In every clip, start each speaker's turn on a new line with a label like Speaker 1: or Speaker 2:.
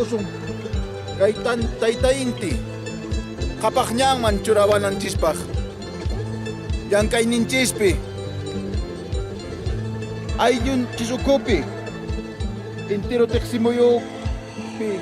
Speaker 1: Mañakusun kay Tayta Inti qhapaq ñanman churawananchispaq llank'ayninchispi ayllunchis ukhupi entero teqsimuyupi.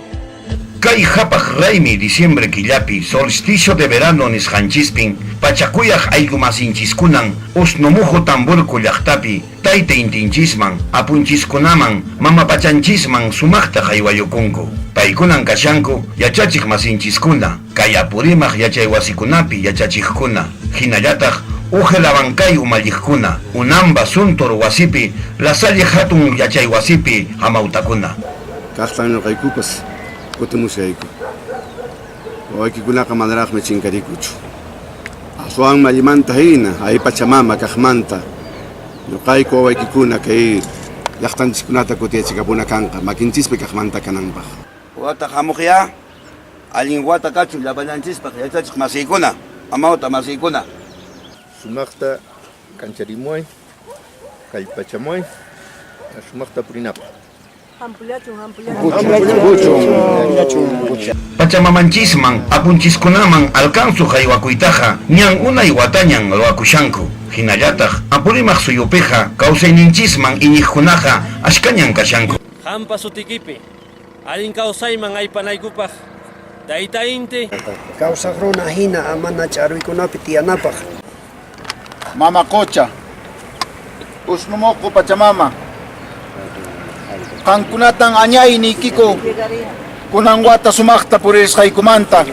Speaker 2: Kay qhapaq raymi diciembre killapi solsticio de verano nisqanchispin pachakuyaq ayllumasinchis-kunan Usnumuju Tamburco llaqtapi Tayta Intinchisman, apunchiskunaman, mama pachanchisman sumaqta haywayukunku. Paykunan kashanku yachachiq masinchiskuna, kay Apurimaq yachaywasikunapi yachachiqkuna, hinallataq Ugel Abancay umalliqkuna, Unamba Suntur wasipi, La Salle hatun yachaywasipi hamawtakuna.
Speaker 3: Kaqtan ñuqaykupas kutimushayku. Wawaykikunaqa manaraqmi chinkarikuchu. Aswanmi allimanta hina, ay Pachamama kaqmanta ñuqayku wawaykikuna kay llaqtanchiskunata kutiyachikapuna kanqa makinchispi kaqmanta kananpaq.
Speaker 4: Wata hamuqyá allin wata kachun llapallanchispaq yachachiq masiykuna, amawta masiykuna.
Speaker 5: Sumaqta kancharimuway, kallpachamuway, sumaqta purinapaq.
Speaker 2: Pachamamanchisman, apunchiskunaman alcanzu haywakuytaqa ñan unay watañan ruwakushanku. Hinallataq Apurimaq suyupiqa kawsayninchisman iñiqkunaqa ashkañan kashanku.
Speaker 6: Qampa sutikipi allin kawsayman aypanaykupaq Tayta Inti.
Speaker 7: Kawsaq runa hina amana ch'aruykunapi tiyanapaq.
Speaker 1: Mama qocha, Usnumuqu Pachamama, qankunatan añay niykiku kunan wata sumaqta puririsqaykumanta,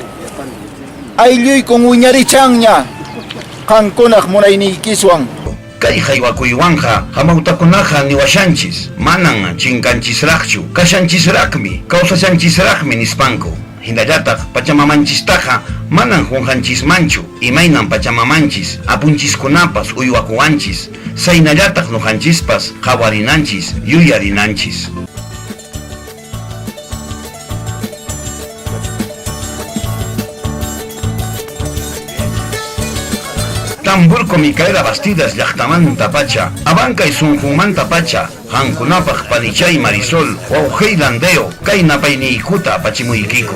Speaker 1: aylluykun wiñarichanña qankunaq munayniykiswan.
Speaker 2: Kay haywakuywanqa hamawtakunaqa niwashanchis, manan chinkanchisraqchu, kashanchisraqmi, kawsashanchisraqmi nispanku. Hinallataq Pachamamanchistaqa manan qunqanchismanchu, imaynan Pachamamanchis, apunchiskunapas uywakuwanchis, saynallataq nuqanchispas qhawarinanchis, yuyarinanchis. Tamburco Micaela Bastidas llaqtamantapacha, Abancay sunqunmantapacha, Qankunapaq panichay Marisol, wawqey Landeo, kay napayniykuta apachimuykiku.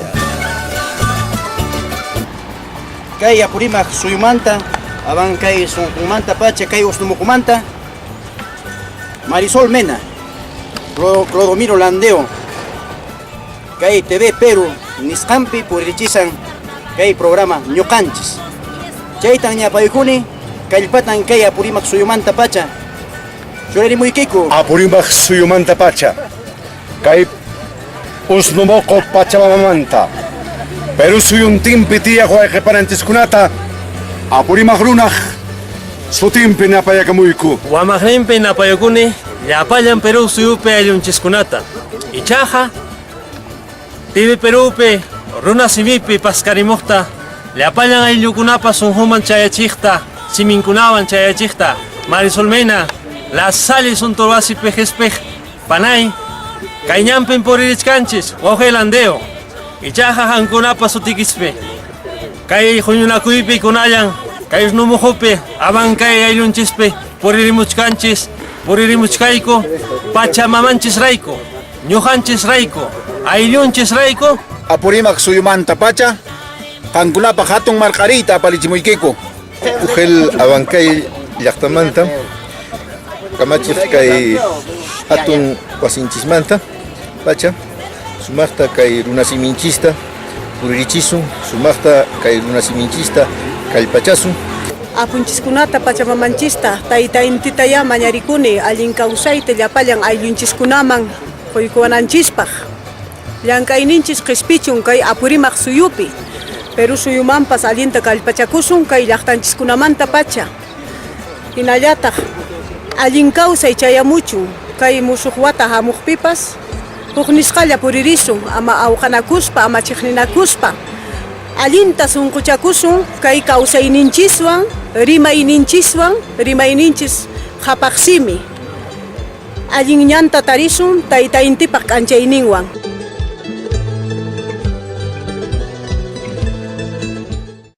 Speaker 8: Kay Apurimaq suyumanta, Abancay sunqunmantapacha, kay Usnumuqumanta, Marisol Mena, Clodomiro Landeo, kay TV Perú nisqanpi puririchisan kay programa Ñuqanchis. Chaytan ñapaykuni, kallpatan kay Apurimaq suyumantapacha Churarimuykiku.
Speaker 3: Apurimaq suyumantapacha, kay Usnumuqu Pachamamamanta, Perú suyuntinpi tiyaq wayqipananchiskunata Apurimaq runaq sutinpi napayakamuyku.
Speaker 6: Wamaqninpi napayukuni llapallan Perú suyupi ayllunchiskunata. Ichaqa TV Perúpi runa simipi paskarimuqta llapallan ayllukunapa sunquman chayachiqta, siminkunawan chayachiqta, Marisol Mena, La Salle sunturwasipi qispiq panay, kay ñanpin puririchkanchis, wawqi Landeo. Ichaqa qankunapa sutikispi, kay huñunakuypi kunallan, kay Usnumuqupi, Abancay ayllunchispi puririmuchkanchis, puririmuchkayku, Pachamamanchis rayku. Ñuqanchis rayku, ayllunchis rayku.
Speaker 1: Apurimaq suyumanta pacha, qankunapaq hatun marq'ariyta aparichimuykiku.
Speaker 5: Ugel Abancay llaqtamanta, kamachiq kay hatun wasinchismanta pacha, sumaqta kay runasiminchista puririchisun, sumaqta kay runasiminchista kallpachasun.
Speaker 9: Apunchiskunata, Pachamamanchista, Tayta Intitayá mañarikuni allin kawsayta llapallan ayllunchiskunaman quykuwananchispaq. Llank'ayninchis qispichun kay Apurimaq suyupi, Perú suyumanpas allinta kallpachakusun kay llaqtanchiskunamanta pacha. Hinallataq allin kawsay chayamuchun kay musuq wata hamuqpipas huk nisqalla puririsun ama awqanakuspa, ama chiqninakuspa. Allinta sunquchakusun kay kawsayninchiswan, rimayninchiswan, rimayninchis qhapaq simi. Allin ñanta tarisun Tayta Intipaq k'anchayninwan.